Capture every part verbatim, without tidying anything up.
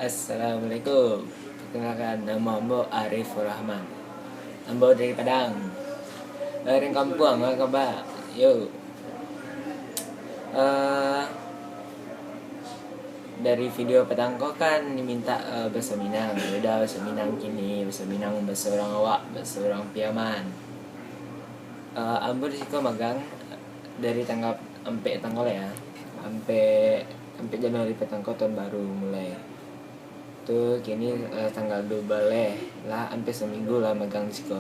Assalamualaikum. Perkenalkan, nama ambo Arif Rahman. Ambo dari Padang. Dari kampuang, apa kaba? Yo. Eh, dari video patang ko kan diminta, eh, baso Minang. Yo udah, baso Minang kini, baso Minang, baso urang awak, baso urang Piaman. Eh, ambo di siko magang dari tanggal ampek tanggal ya. Ampek, ampek Januari patang ko tahun baru mulai. Tu kini, eh, tanggal dua baleh lah, ampek saminggu lah magang di siko.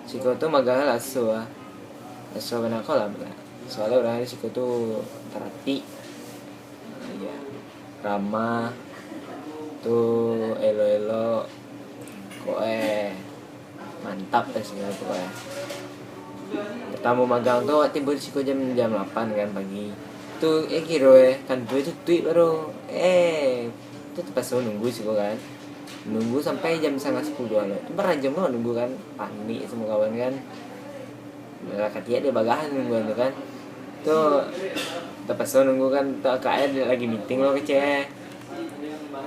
Siko tu magang lah laso lah. Laso bana ko lah, bana. Soalnyo urang di siko tu taratik. Iya. Ramah. Tu elok-elok. Kok eh mantap lah sih aku eh. Pertama magang tu awak tibo di siko jam, jam lapan kan pagi. Tu eh kiro eh kantua tu tutuik baru. Eh, tu terpaksa nunggu siko kan. Nunggu sampai jam setengah sepuluh lah. Tu barajam lah nunggu kan. Panik semua kawan kan. Lah katiak dia bagahan nunggu tu kan. Tu terpaksa nunggu kan. Tu akak eh lagi meeting lo kecek.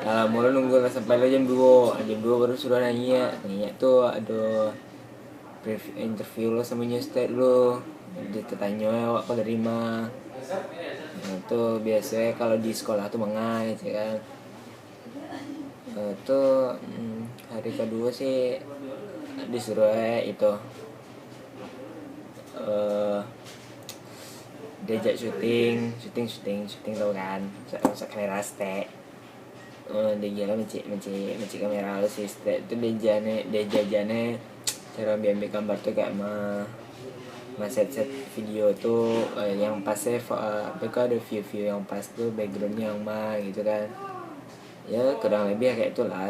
Lah lamo lo nunggu lah sampai lo jam dua. Jam dua baru suruh naiak. Naiak tu ado pre-, interview lo samo nyo stek lo. Dia tatanyo awak ko dari ma. Nah, tu biaso kalau di sekolah tu manga gitu kan. Eh, tu, mm, hari kedua sih disuruh eh itu, eh, diajak syuting, syuting, syuting, syuting tau kan, masak, masak kamera stek. Eh, diajak lah mancik, mancik, mancik kamera lo sih stek tu diajak ne, diajak ne cara ambil, ambil gambar tu kayak ma, ma set, set video tu, eh, yang pas eh, fo-, eh, apa ko ado view, view yang pas tu backgroundnya yang ma gitu kan. Ya kurang lebih kayak itulah.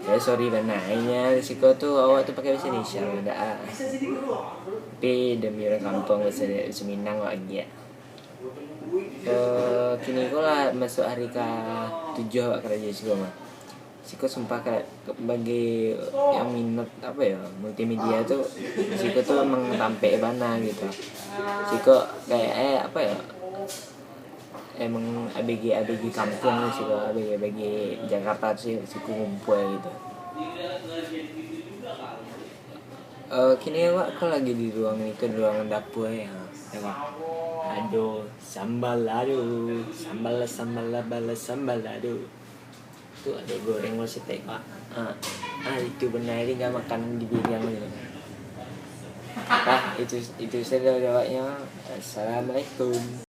Saya sorry bana inyo di siko tu awak tu pakai bahasa Indonesia dak ah. Tapi demi urang kampuang bahasa, bahasa Minang awak agiah. Eh, kini ko lah masuk hari ka tujuh awak karajo siko mah. Siko sumpah ka, ka bagi yang minat apa ya, multimedia tu, siko tu emang tampek bana gitu. Siko kayak eh apa ya, emang A B G, A B G kampuang lah siko, A B G, A B G Jakarta tu siko ngumpul gitu. Eh, kini awak ko lagi di ruang itu, di ruang dapur ya. Tengok. Ado sambal lado, sambal, sambal, bala sambal lado. Tu ado goreng lo setek, Pak. Ah, ah, itu bana tinggal makan di pinggan tu. Pak, itu, itu sajo jawabnyo. Assalamualaikum.